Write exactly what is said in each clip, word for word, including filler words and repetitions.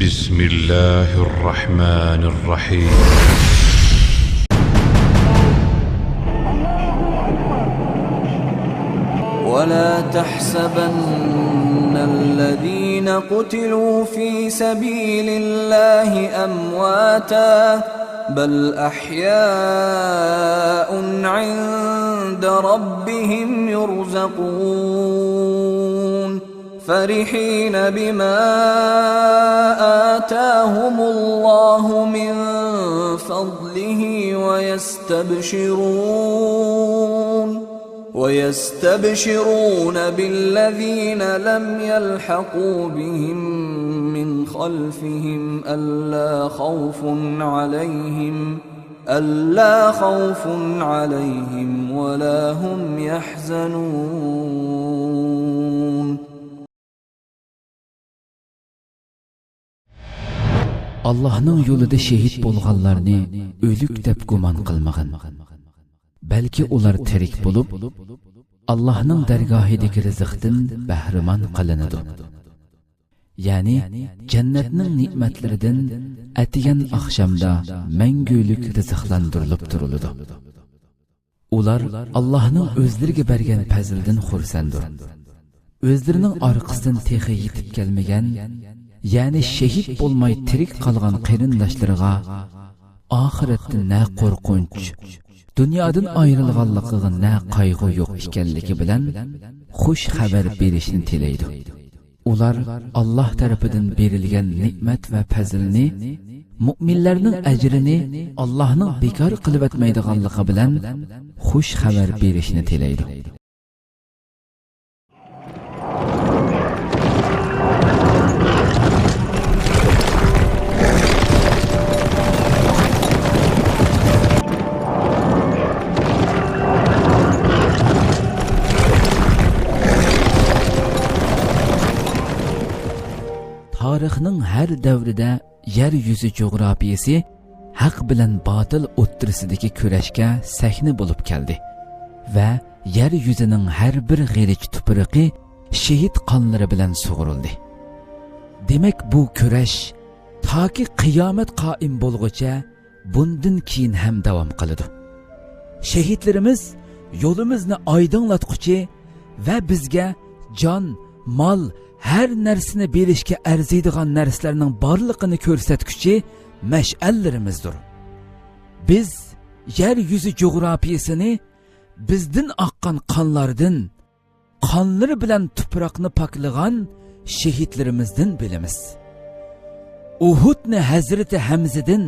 بسم الله الرحمن الرحيم. ولا تحسبن الذين قتلوا في سبيل الله أمواتا، بل أحياء عند ربهم يرزقون. فرحين بما آتاهم الله من فضله ويستبشرون، ويستبشرون بالذين لم يلحقوا بهم من خلفهم ألا خوف عليهم، ألا خوف عليهم ولا هم يحزنون. ئاللاھنىڭ يولىدا شېھىت بولغانلارنى ئۆلۈك دەپ گۇمان قىلمىغىن. بەلكى ئۇلار تىرىك بولۇپ، ئاللاھنىڭ دەرگاھىدىكى رىزىقتىن بەھرىمەن قىلىنىدۇ. يەنى جەننەتنىڭ نېمەتلىرىدىن ئەتىگەن ئاخشامدا مەڭگۈلۈك رىزىقلاندۇرۇلۇپ تۇرۇلىدۇ. ئۇلار ئاللاھنىڭ ئۆزلىرىگە بەرگەن پەزلىدىن خۇرسەندۇر. ئۆزلىرىنىڭ ئارقىسىدىن تېخى يېتىپ كەلمىگەن، يەنى شېھىت بولماي تىرىك قالغان قېرىنداشلىرىغا ئاخىرەتتە نە قورقۇنچ، دۇنيادىن ئايرىلغانلىقىغا نە قايغۇ يوق ئىكەنلىكى بىلەن خۇش خەۋەر بېرىشنى تىلەيدۇ. ئۇلار ئاللاھ تەرىپىدىن بېرىلگەن نېمەت ۋە پەزىلنى، مۇئمىنلەرنىڭ ئەجرىنى ئاللاھنىڭ بىكار قىلىۋەتمەيدىغانلىقى بىلەن خۇش خەۋەر بېرىشنى تىلەيدۇ. تارىخنىڭ ھەر دەۋرىدە يەر يۈزى جۇغراپىيىسى ھەق بىلەن باتىل ئوتتۇرىسىدىكى كۈرەشكە سەھنە بولۇپ كەلدى ۋە يەر يۈزىنىڭ ھەر بىر غېرىچ تۇپرىقى شېھىت قانلىرى بىلەن سۇغۇرۇلدى. دېمەك، بۇ كۈرەش تاكى قىيامەت قائىم بولغۇچە بۇندىن كېيىن ھەم داۋام قىلىدۇ. شېھىتلىرىمىز يولىمىزنى ئايدىڭلاتقۇچى ۋە بىزگە جان، مال، ھەر نەرسىنى بېرىشكە ئەرزىيدىغان نەرسىلەرنىڭ بارلىقىنى كۆرسەتكۈچى مەشئەللىرىمىزدۇر. بىز يەر يۈزى جۇغراپىيىسىنى بىزدىن ئاققان قانلاردىن، قانلىرى بىلەن تۇپراقنى پاكلىغان شېھىتلىرىمىزدىن بىلىمىز. ئۇھۇدنى ھەزرىتى ھەمزىدىن،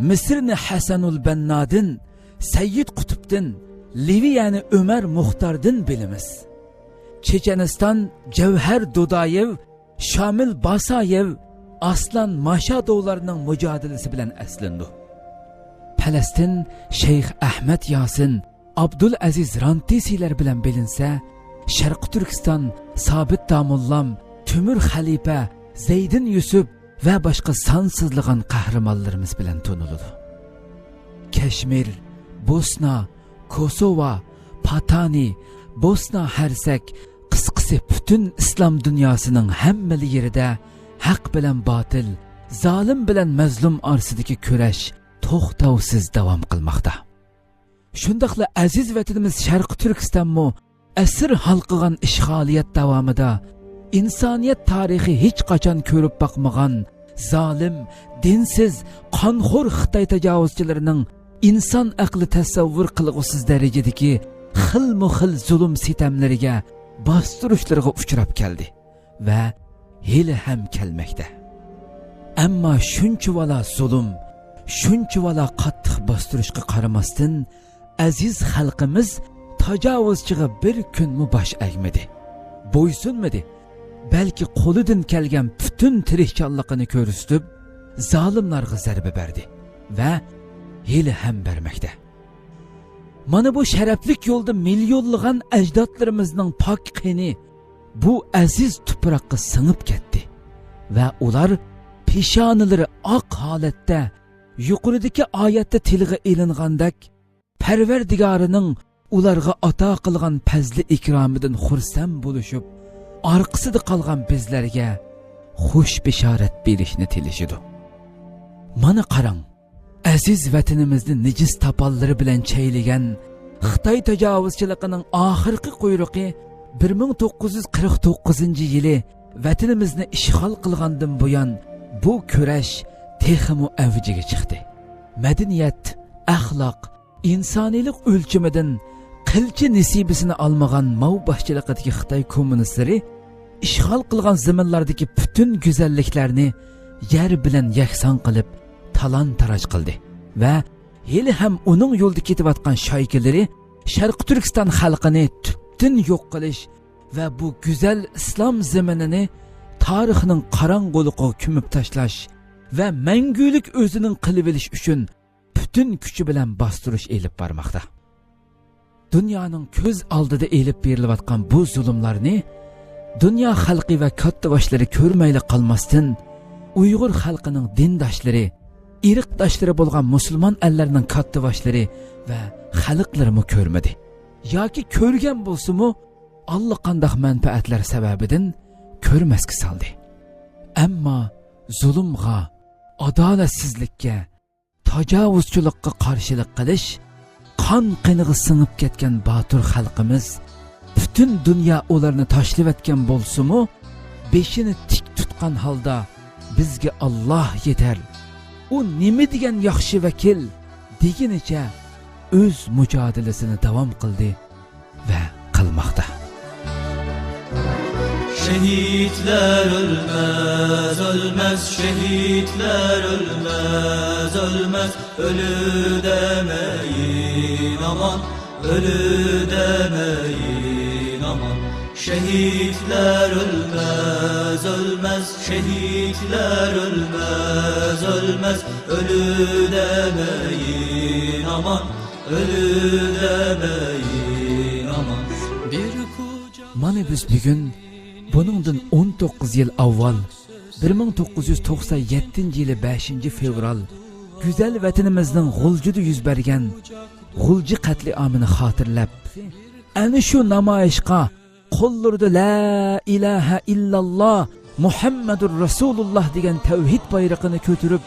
مىسىرنى ھەسەنۇل بەننادىن، سەييىد قۇتۇپتىن، لىۋىيەنى ئۆمەر مۇختاردىن بىلىمىز. چېچەنىستان جەۋھەر دودايېۋ، شامىل باسايېۋ، ئاسلان ماشادوۋلارنىڭ مۇجادىلىسى بىلەن ئەسلىنىدۇ. پەلەستىن شەيخ ئەھمەد ياسىن، ئابدۇلئەزىز رانتىسىلەر بىلەن بىلىنسە، شەرقىي تۈركىستان سابىت داموللام، تۆمۈر خەلىپە، زەيدىن يۈسۈپ ۋە باشقا سانسىزلىغان قەھرىمانلىرىمىز بىلەن تونۇلىدۇ. كەشمىر، بوسنا، كوسوۋا، پاتانى، بوسنا ھەرسەك، قىسقىسى، پۈتۈن ئىسلام دۇنياسىنىڭ ھەممىلا يېرىدە ھەق بىلەن باتىل، زالىم بىلەن مەزلۇم ئارىسىدىكى كۈرەش توختاۋسىز داۋام قىلماقتا. شۇنداقلا ئەزىز ۋەتىنىمىز شەرقىي تۈركىستانمۇ ئەسىر ھالقىغان ئىشغالىيەت داۋامىدا ئىنسانىيەت تارىخى ھېچقاچان كۆرۈپ باقمىغان زالىم، دىنسىز، قانخور خىتاي تاجاۋۇزچىلىرىنىڭ ئىنسان ئەقلى تەسەۋۋۇر قىلغۇسىز دەرىجىدىكى خىلمۇ خىل زۇلۇم سىتەملىرىگە، باستۇرۇشلىرىغا ئۇچراپ كەلدى ۋە ھېلىھەم كەلمەكتە. ئەمما شۇنچىۋالا زۇلۇم، شۇنچىۋالا قاتتىق باستۇرۇشقا قارىماستىن، ئەزىز خەلقىمىز تاجاۋۇزچىغا بىر كۈنمۇ باش ئەگمىدى، بويسۇنمىدى، بەلكى قولىدىن كەلگەن پۈتۈن تىرىشچانلىقىنى كۆرسىتىپ، زالىملارغا زەربە بەردى ۋە ھېلىھەم بەرمەكتە. مانا بۇ شەرەپلىك يولدا مىليونلىغان ئەجدادلىرىمىزنىڭ پاك قېنى بۇ ئەزىز تۇپراققا سىڭىپ كەتتى ۋە ئۇلار پېشانىلىرى ئاق ھالەتتە، يۇقىرىدىكى ئايەتتە تىلغا ئېلىنغاندەك، پەرۋەردىگارىنىڭ ئۇلارغا ئاتا قىلغان پەزلى ئىكرامىدىن خۇرسەن بولۇشۇپ، ئارقىسىدا قالغان بىزلەرگە خۇش بېشارەت بېرىشنى تىلىشىدۇ. مانا قاراڭ، ئەزىز ۋەتىنىمىزنى نىجىس تاپانلىرى بىلەن چەيلىگەن خىتاي تاجاۋۇزچىلىقىنىڭ ئاخىرقى قۇيرۇقى بىر مىڭ توققۇز يۈز قىرىق توققۇزىنچى يىلى ۋەتىنىمىزنى ئىشغال قىلغاندىن بۇيان بۇ كۈرەش تېخىمۇ ئەۋجىگە چىقتى. مەدەنىيەت، ئەخلاق، ئىنسانىيلىق ئۆلچىمىدىن قىلچە نېسىبىسىنى ئالمىغان ماۋ باشچىلىقىدىكى خىتاي كوممۇنىستلىرى ئىشغال قىلغان زېمىنلاردىكى پۈتۈن گۈزەللىكلەرنى يەر بىلەن يەكسان قىلىپ، تالان-تاراج قىلدى ۋە ھېلىھەم ئۇنىڭ يولىدا كېتىۋاتقان شايكىلىرى شەرقىي تۈركىستان خەلقىنى تۈپتىن يوق قىلىش ۋە بۇ گۈزەل ئىسلام زېمىنىنى تارىخنىڭ قاراڭغۇلۇقىغا كۆمۈپ تاشلاش ۋە مەڭگۈلۈك ئۆزىنىڭ قىلىۋېلىش ئۈچۈن پۈتۈن كۈچى بىلەن باستۇرۇش ئېلىپ بارماقتا. دۇنيانىڭ كۆز ئالدىدا ئېلىپ بېرىلىۋاتقان بۇ زۇلۇملارنى دۇنيا خەلقى ۋە كاتتىباشلىرى كۆرمەيلا قالماستىن، ئۇيغۇر خەلقىنىڭ دىنداشلىرى، ئىرقداشلىرى بولغان مۇسۇلمان ئەللەرنىڭ كاتتىباشلىرى ۋە خەلقلىرىمۇ كۆرمىدى. ياكى كۆرگەن بولسىمۇ، ئاللىقانداق مەنپەئەتلەر سەۋەبىدىن كۆرمەسكە سالدى. ئەمما زۇلۇمغا، ئادالەتسىزلىككە، تاجاۋۇزچىلىققا قارشىلىق قىلىش، قان قېنىغا سىڭىپ كەتكەن باتۇر خەلقىمىز، پۈتۈن دۇنيا ئۇلارنى تاشلىۋەتكەن بولسىمۇ، بېشىنى تىك تۇتقان ھالدا، بىزگە ئاللاھ يېتەر، ئۇ نېمە دېگەن ياخشى ۋەكىل، دېگىنىچە ئۆز مۇجادىلىسىنى داۋام قىلدى. ۋە قىلماقتا. شەھىدلەر ئۆلمەس، ئۆلمەس، شەھىدلەر ئۆلمەس، ئۆلمەس، ئۆلۈ دەمەيلى ئامان، ئۆلۈ دەمەيلى ئامان. شەھىدلەر ئۆلمەس، ئۆلمەس، شەھىدلەر ئۆلمەس، ئۆلمەس، ئۆلۈ دەمەيلى ئامان. مانا بىز بۈگۈن بۇنىڭدىن ئون توققۇز يىل ئاۋۋال، بىر مىڭ توققۇز يۈز توقسان يەتتىنچى يىلى بەشىنچى فېۋرال، گۈزەل ۋەتىنىمىزنىڭ غۇلجىدا يۈز بەرگەن غۇلجا قەتلىئامىنى خاتىرىلەپ، ئەنە شۇ نامايىشقا قوللىرىدا لا ئىلاھە ئىللاللا مۇھەممەدۇر رەسۇلۇللا دېگەن تەۋھىد بايرىقىنى كۆتۈرۈپ،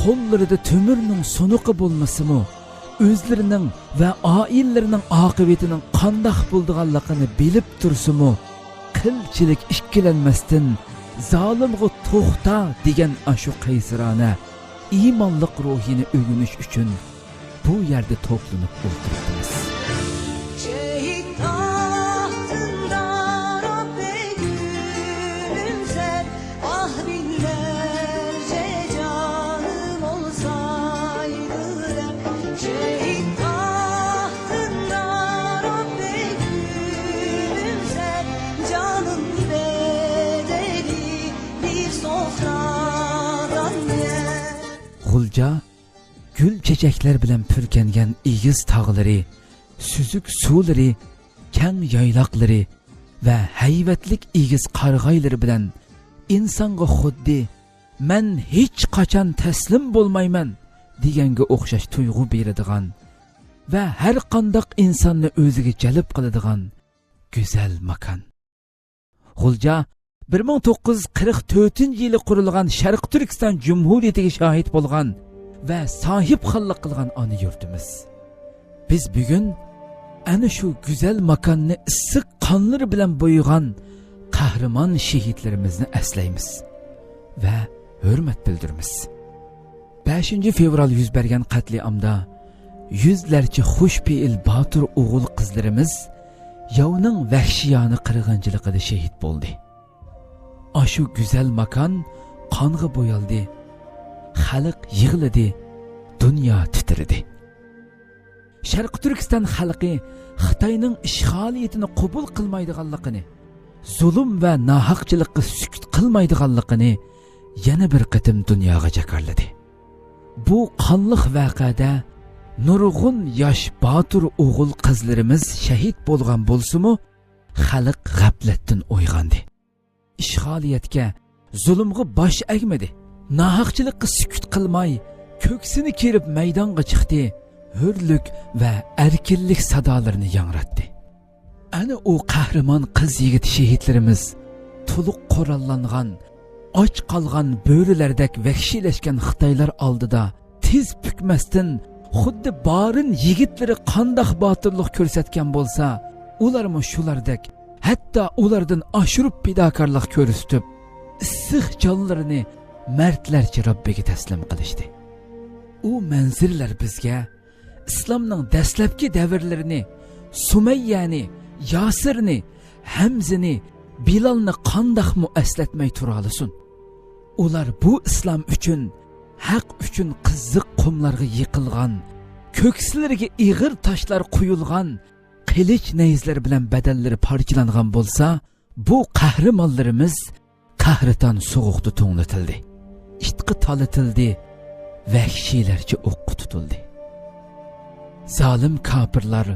قوللىرىدا تۆمۈرنىڭ سۇنۇقى بولمىسىمۇ، ئۆزلىرىنىڭ ۋە ئائىلىلىرىنىڭ ئاقىۋىتىنىڭ قانداق بولىدىغانلىقىنى بىلىپ تۇرسىمۇ، قىلچىلىك ئىككىلەنمەستىن، زالىمغا توختا دېگەن ئاشۇ قەيسىرانە ئىمانلىق روھىنى ئۆگىنىش ئۈچۈن بۇ يەردە توپلىنىپ ئولتۇرۇپتىمىز. شېھىت تاختىڭدا رەببى گۈلۈمسەر، ئاھ، بىڭلەرچە جانىم ئولسايدۇ دەپ. شېھىت تاختىڭدا رەببى گۈلۈمسەر، جانىم بەدەلى بىر سوفرادا يەر. غۇلجا گۈل چېچەكلەر بىلەن پۈركەنگەن ئېگىز تاغلىرى، سۈزۈك سۇلىرى، كەڭ يايلاقلىرى ۋە ھەيۋەتلىك ئېگىز قارىغايلىرى بىلەن ئىنسانغا خۇددى «مەن ھېچقاچان تەسلىم بولمايمەن» دېگەنگە ئوخشاش تۇيغۇ بېرىدىغان ۋە ھەرقانداق ئىنساننى ئۆزىگە جەلپ قىلىدىغان گۈزەل ماكان. غۇلجا بىر مىڭ توققۇز يۈز قىرىق تۆتىنچى يىلى قۇرۇلغان شەرقىي تۈركىستان جۇمھۇرىيىتىگە شاھىت بولغان ۋە ساھىبخانلىق قىلغان ئانا يۇرتىمىز. بىز بۈگۈن ئەنە شۇ گۈزەل ماكاننى ئىسسىق قانلىرى بىلەن بويىغان قەھرىمان شېھىتلىرىمىزنى ئەسلەيمىز ۋە ھۆرمەت بىلدۈرىمىز. بەشىنچى فېۋرال يۈز بەرگەن قەتلىئامدا يۈزلەرچە خۇشپېئىل باتۇر ئوغۇل-قىزلىرىمىز ياۋنىڭ ۋەھشىيانە قىرغىنچىلىقىدا شېھىت بولدى. ئاشۇ گۈزەل ماكان قانغا بويالدى، خەلق يىغلىدى، دۇنيا تىترىدى. شەرقىي تۈركىستان خەلقى خىتاينىڭ ئىشغالىيىتىنى قوبۇل قىلمايدىغانلىقىنى، زۇلۇم ۋە ناھەقچىلىققا سۈكۈت قىلمايدىغانلىقىنى يەنە بىر قېتىم دۇنياغا جاكارلىدى. بۇ قانلىق ۋەقەدە نۇرغۇن ياش باتۇر ئوغۇل-قىزلىرىمىز شەھىت بولغان بولسىمۇ، خەلق غەپلەتتىن ئويغاندى. ئىشغالىيەتكە، زۇلۇمغا باش ئەگمىدى. ناھەقچىلىققا سۈكۈت قىلماي، كۆكسىنى كېرىپ مەيدانغا چىقتى، ھۆرلۈك ۋە ئەركىنلىك سادالىرىنى ياڭراتتى. ئەنە ئۇ قەھرىمان قىز-يىگىت شېھىتلىرىمىز تولۇق قوراللانغان، ئاچ قالغان بۆرىلەردەك ۋەھشىيلەشكەن خىتايلار ئالدىدا تىز پۈكمەستىن، خۇددى بارىن يىگىتلىرى قانداق باتۇرلۇق كۆرسەتكەن بولسا، ئۇلارمۇ شۇلاردەك، ھەتتا ئۇلاردىن ئاشۇرۇپ پىداكارلىق كۆرسىتىپ، ئىسسىق جانلىرىنى مەردلەرچە رەببىگە تەسلىم قىلىشتى. ئۇ مەنزىرىلەر بىزگە ئىسلامنىڭ دەسلەپكى دەۋرلىرىنى، سۇمەييەنى، ياسىرنى، ھەمزىنى، بىلالنى قانداقمۇ ئەسلەتمەي تۇرالىسۇن؟ ئۇلار بۇ ئىسلام ئۈچۈن، ھەق ئۈچۈن قىزىق قۇملارغا يىقىلغان، كۆكسىلىرىگە ئېغىر تاشلار قويۇلغان، قىلىچ نەيزىلەر بىلەن بەدەنلىرى پارچىلانغان بولسا، بۇ قەھرىمانلىرىمىز قەھرىتان سوغۇقتا توڭلىتىلدى، ئىتقا تالىتىلدى، ۋەھشىيلەرچە ئوققا تۇتۇلدى. زالىم كاپىرلار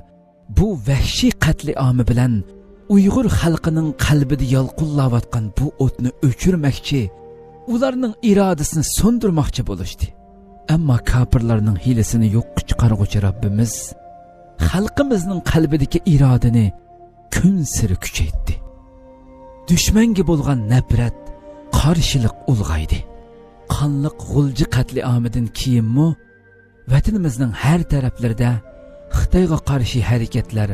بۇ ۋەھشىي قەتلىئامى بىلەن ئۇيغۇر خەلقىنىڭ قەلبىدە يالقۇنلاۋاتقان بۇ ئوتنى ئۆچۈرمەكچى، ئۇلارنىڭ ئىرادىسىنى سۇندۇرماقچى بولۇشتى. ئەمما كاپىرلارنىڭ ھىيلىسىنى يوققا چىقارغۇچى رەببىمىز خەلقىمىزنىڭ قەلبىدىكى ئىرادىنى كۈنسېرى كۈچەيتتى. دۈشمەنگە بولغان نەپرەت، قارشىلىق ئۇلغايدى. قانلىق غۇلجا قەتلىئامىدىن كېيىنمۇ ۋەتىنىمىزنىڭ ھەر تەرەپلىرىدە خىتايغا قارشى ھەرىكەتلەر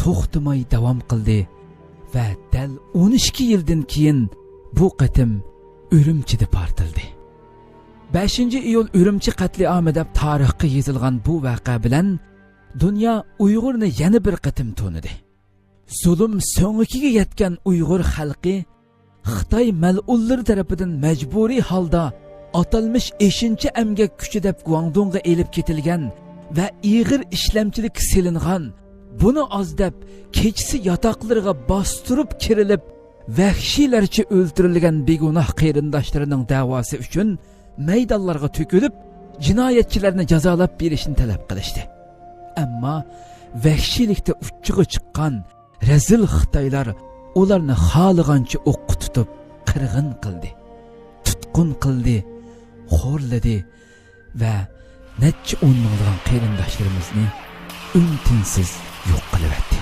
توختىماي داۋام قىلدى ۋە دەل ئون ئىككى يىلدىن كېيىن بۇ قېتىم ئۈرۈمچىدە پارتلىدى. بەشىنچى ئىيۇل ئۈرۈمچى قەتلىئامى دەپ تارىخقا يېزىلغان بۇ ۋەقە بىلەن دۇنيا ئۇيغۇرنى يەنە بىر قېتىم تونۇدى. زۇلۇم سۆڭىكىگە يەتكەن ئۇيغۇر خەلقى خىتاي مەلئۇنلىرى تەرىپىدىن مەجبۇرىي ھالدا ئاتالمىش ئېشىنچا ئەمگەك كۈچى دەپ گۇاڭدۇڭغا ئېلىپ كېتىلگەن ۋە ئېغىر ئىشلەمچىلىككە سېلىنغان، بۇنى ئاز دەپ، كېچىسى ياتاقلىرىغا باستۇرۇپ كىرىلىپ، ۋەھشىيلەرچە ئۆلتۈرۈلگەن بىگۇناھ قېرىنداشلىرىنىڭ دەۋاسى ئۈچۈن مەيدانلارغا تۆكۈلۈپ، جىنايەتچىلەرنى جازالاپ بېرىشنى تەلەپ قىلىشتى. ئەمما ۋەھشىيلىكتە ئۇچچىقى چىققان رەزىل خىتايلار ئۇلارنى خالىغانچە ئوققا تۇتۇپ، قىرغىن قىلدى، تۇتقۇن قىلدى، خورلىدى ۋە نەچچە ئون مىڭلىغان قېرىنداشلىرىمىزنى ئۈن-تىنسىز يوق قىلىۋەتتى.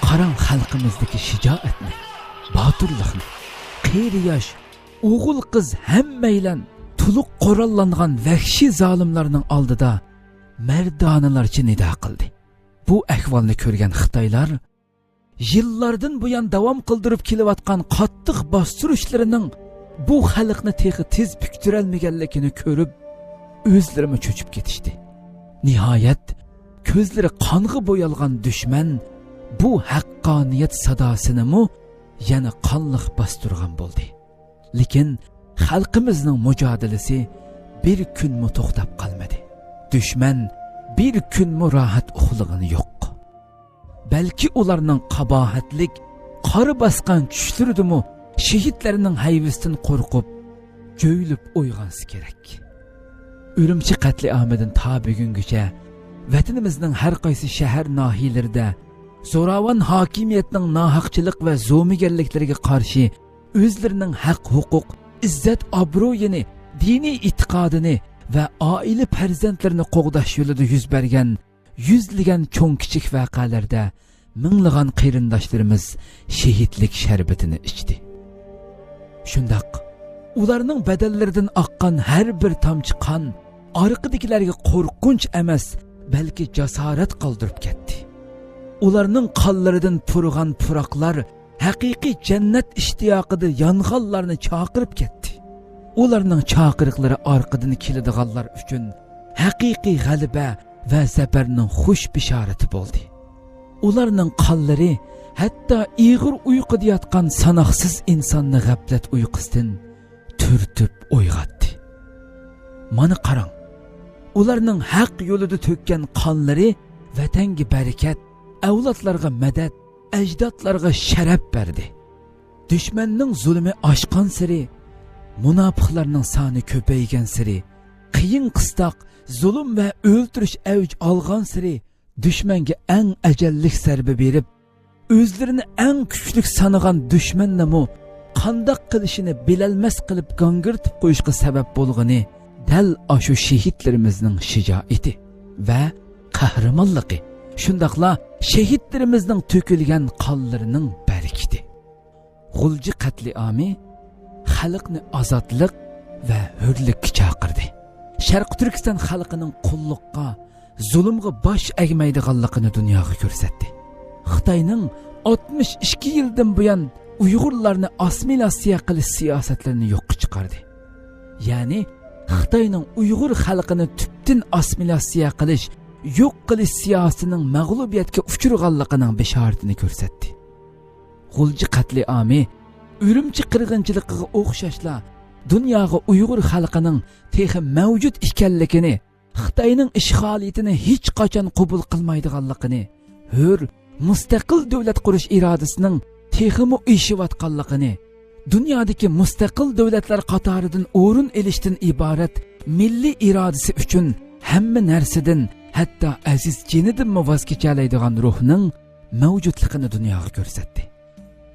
قاراڭ خەلقىمىزدىكى شىجائەتنى، باتۇرلۇقنى، قېرى-ياش، ئوغۇل-قىز ھەممەيلەن تولۇق قوراللانغان ۋەھشىي زالىملارنىڭ ئالدىدا مەردانىلەرچە نىدا قىلدى. بۇ ئەھۋالنى كۆرگەن خىتايلار يىللاردىن بۇيان داۋام قىلدۇرۇپ كېلىۋاتقان قاتتىق باستۇرۇشلىرىنىڭ بۇ خەلقنى تېخى تىز پۈكتۈرەلمىگەنلىكىنى كۆرۈپ، ئۆزلىرىمۇ چۆچۈپ كېتىشتى. نىھايەت، كۆزلىرى قانغا بويالغان دۈشمەن بۇ ھەققانىيەت ساداسىنىمۇ يەنە قانلىق باستۇرغان بولدى. لېكىن خەلقىمىزنىڭ مۇجادىلىسى بىر كۈنمۇ توختاپ قالمىدى. دۈشمەن بىر كۈنمۇ راھەت ئۇخلىغىنى يوق. بەلكى ئۇلارنىڭ قاباھەتلىك، قارا باسقان چۈشلىرىدىمۇ شېھىتلەرنىڭ ھەيۋىسىدىن قورقۇپ، جۆيلۈپ ئويغانسا كېرەك. ئۈرۈمچى قەتلىئامىدىن تا بۈگۈنگىچە ۋەتىنىمىزنىڭ ھەر قايسى شەھەر، ناھىيەلىرىدە زوراۋان ھاكىمىيەتنىڭ ناھەقچىلىق ۋە زومىگەرلىكلىرىگە قارشى ئۆزلىرىنىڭ ھەق-ھوقۇق، ئىززەت-ئابرۇيىنى، دىنىي ئېتىقادىنى ۋە ئائىلە پەرزەنتلىرىنى قوغداش يولىدا يۈز بەرگەن يۈزلىگەن چوڭ-كىچىك ۋەقەلەردە مىڭلىغان قېرىنداشلىرىمىز شېھىتلىك شەربىتىنى ئىچتى. شۇنداق، ئۇلارنىڭ بەدەنلىرىدىن ئاققان ھەر بىر تامچە قان ئارقىدىكىلەرگە قورقۇنچ ئەمەس، بەلكى جاسارەت قالدۇرۇپ كەتتى. ئۇلارنىڭ قانلىرىدىن پۇرىغان پۇراقلار ھەقىقىي جەننەت ئىشتىياقىدا يانغانلارنى چاقىرىپ كەتتى. ئۇلارنىڭ چاقىرىقلىرى ئارقىدىن كېلىدىغانلار ئۈچۈن ھەقىقىي غەلىبە ۋە زەپەرنىڭ خۇش بېشارىتى بولدى. ئۇلارنىڭ قانلىرى ھەتتا ئېغىر ئۇيقۇدا ياتقان ساناقسىز ئىنساننى غەپلەت ئۇيقۇسىدىن تۈرتۈپ ئويغاتتى. مانا قاراڭ، ئۇلارنىڭ ھەق يولىدا تۆككەن قانلىرى ۋەتەنگە بەرىكەت، ئەۋلادلارغا مەدەت، ئەجدادلارغا شەرەپ بەردى. دۈشمەننىڭ زۇلۇمى ئاشقانسېرى، مۇناپىقلارنىڭ سانى كۆپەيگەنسېرى، قىيىن-قىستاق، زۇلۇم ۋە ئۆلتۈرۈش ئەۋج ئالغانسېرى، دۈشمەنگە ئەڭ ئەجەللىك زەربە بېرىپ، ئۆزلىرىنى ئەڭ كۈچلۈك سانىغان دۈشمەننىمۇ قانداق قىلىشىنى بىلەلمەس قىلىپ گاڭگىرىتىپ قويۇشقا سەۋەب بولغىنى دەل ئاشۇ شېھىتلىرىمىزنىڭ شىجائىتى ۋە قەھرىمانلىقى، شۇنداقلا شېھىتلىرىمىزنىڭ تۆكۈلگەن قانلىرىنىڭ بەرىكىتى. غۇلجا قەتلىئامى خەلقنى ئازادلىق ۋە ھۆرلۈككە چاقىردى. شەرقىي تۈركىستان خەلقىنىڭ قۇللۇققا، زۇلۇمغا باش ئەگمەيدىغانلىقىنى دۇنياغا كۆرسەتتى. خىتاينىڭ ئاتمىش ئىككى يىلدىن بۇيان ئۇيغۇرلارنى ئاسسىمىلياتسىيە قىلىش سىياسەتلىرىنى يوققا چىقاردى. يەنى خىتاينىڭ ئۇيغۇر خەلقىنى تۈپتىن ئاسسىمىلياتسىيە قىلىش، يوق قىلىش سىياسىتىنىڭ مەغلۇبىيەتكە ئۇچرىغانلىقىنىڭ بېشارىتىنى كۆرسەتتى. غۇلجا قەتلىئامى، ئۈرۈمچى قىرغىنچىلىقىغا ئوخشاشلا دۇنياغا ئۇيغۇر خەلقىنىڭ تېخى مەۋجۇت ئىكەنلىكىنى، خىتاينىڭ ئىشغالىيىتىنى ھېچقاچان قوبۇل قىلمايدىغانلىقىنى، ھۆر، مۇستەقىل دۆلەت قۇرۇش ئىرادىسىنىڭ تېخىمۇ ئېشىۋاتقانلىقىنى، دۇنيادىكى مۇستەقىل دۆلەتلەر قاتارىدىن ئورۇن ئېلىشتىن ئىبارەت مىللىي ئىرادىسى ئۈچۈن ھەممە نەرسىدىن، ھەتتا ئەزىز جېنىدىنمۇ ۋاز كېچەلەيدىغان روھنىڭ مەۋجۇتلۇقىنى دۇنياغا كۆرسەتتى.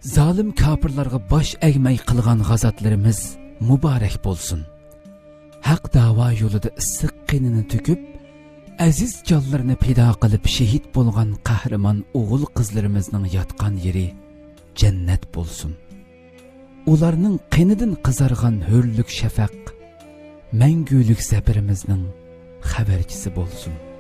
زالىم كاپىرلارغا باش ئەگمەي قىلغان غازاتلىرىمىز مۇبارەك بولسۇن! ھەق داۋا يولىدا ئىسسىق قېنىنى تۆكۈپ، ئەزىز جانلىرىنى پىدا قىلىپ شېھىت بولغان قەھرىمان ئوغۇل-قىزلىرىمىزنىڭ ياتقان يېرى جەننەت بولسۇن! ئۇلارنىڭ قېنىدىن قىزارغان ھۆرلۈك شەپەق مەڭگۈلۈك زەپىرىمىزنىڭ خەۋەرچىسى بولسۇن!